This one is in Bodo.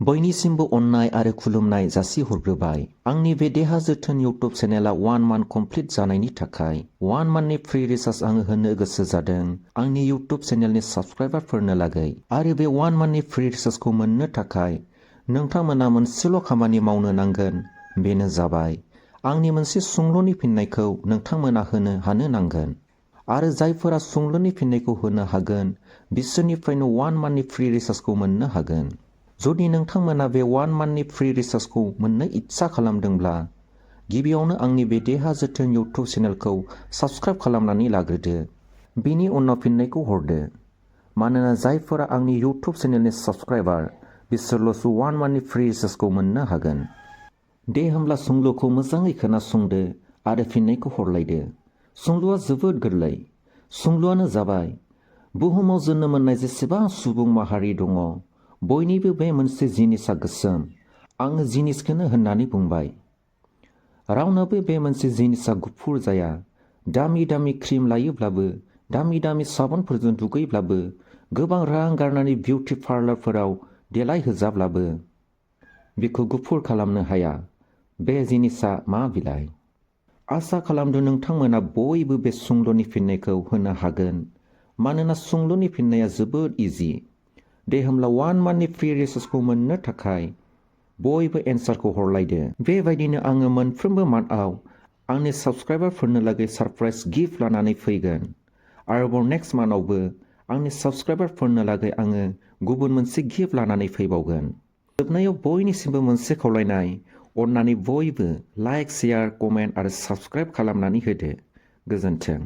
बयनिसिमबो अननाय आरो खुलुमनाय जासिहरग्रोबाय। आंनि बे देहा जोथोन इउट्युब चेनेला 1 मान्थ कमप्लिट जानायनि थाखाय 1 मान्थनि फ्रि रिचार्ज आङो होनो गोसो जादों आंनि इउट्युब चेनेलनि साबस्क्राइबारफोरनो लागै। आरो बे 1 मान्थनि फ्रि रिचार्जखौ मोननो थाखाय नोंथांमोना मोनसेल' खामानि मावनो नांगोन, बेनो जाबाय आंनि मोनसे सुंलुनि फिननायखौ नोंथांमोना होनो हानो नांगोन। आरो जायफोरा सुंलुनि फिननायखौ होनो हागोन बिसोरनिफ्रायनो 1 मान्थनि फ्रि रिचार्जखौ मोननो हागोन। जुदि नोंथांमोना बे 1 मान्थनि फ्रि रिचार्जखौ मोननो इच्छा खालामदोंब्ला गिबियावनो आंनि बे देहा जोथोन इउट्युब चेनेलखौ साबस्क्राइब खालामनानै लाग्रोदो। बिनि उनाव फिननायखौ हरदो। मानोना जायफोरा आंनि इउट्युब चेनेलनि साबस्क्राइबार बिसोरल'सो 1 मान्थनि फ्रि रिचार्जखौ मोननो हागोन। दे होमब्ला सुंलुखौ मोजाङै खोनासंदो आरो फिननायखौ हरलायदो। सुंलुआ जोबोद गोरलै। सुंलुआनो जाबाय बुहुमाव जोनोम मोननाय जेसेबां सुबुं माहारि दङ बयनिबो बे मोनसे जिनिसा गोसोम। आङो जिनिसखौनो होननानै बुंबाय। रावनाबो बे मोनसे जिनिसा गुफुर जाया। दामि दामि क्रिम लायोब्लाबो, दामि दामि साबोनफोरजों दुगैब्लाबो, गोबां रां गारनानै बिउटि पार्लारफोराव देलायहोजाब्लाबो बेखौ गुफुर खालामनो हाया। बे जिनिसा मा बिलाय? आसा खालामदों नोंथांमोना बयबो बे सुंलुनि फिननायखौ होनो हागोन। मानोना सुंलुनि फिननाया जोबोद इजि। दे होमब्ला 1 मान्थनि फ्रि रिचार्जखौ मोननो थाखाय बयबो एन्सारखौ हरलायदो। बेबायदिनो आङो मोनफ्रोमबो मान्थआव आंनि साबस्क्राइबारफोरनो लागै सरप्राइज गिफ्ट लानानै फैगोन। आरोबाव नेक्स्ट मान्थआवबो आंनि साबस्क्राइबारफोरनो लागै आङो गुबुन मोनसे गिफ्ट लानानै फैबावगोन। जोबनायाव बयनिसिमबो मोनसे खावलायनाय, अननानै बयबो लाइक, शेयार, कमेन्ट आरो साबस्क्राइब खालामनानै होदो। गोजोन्थों।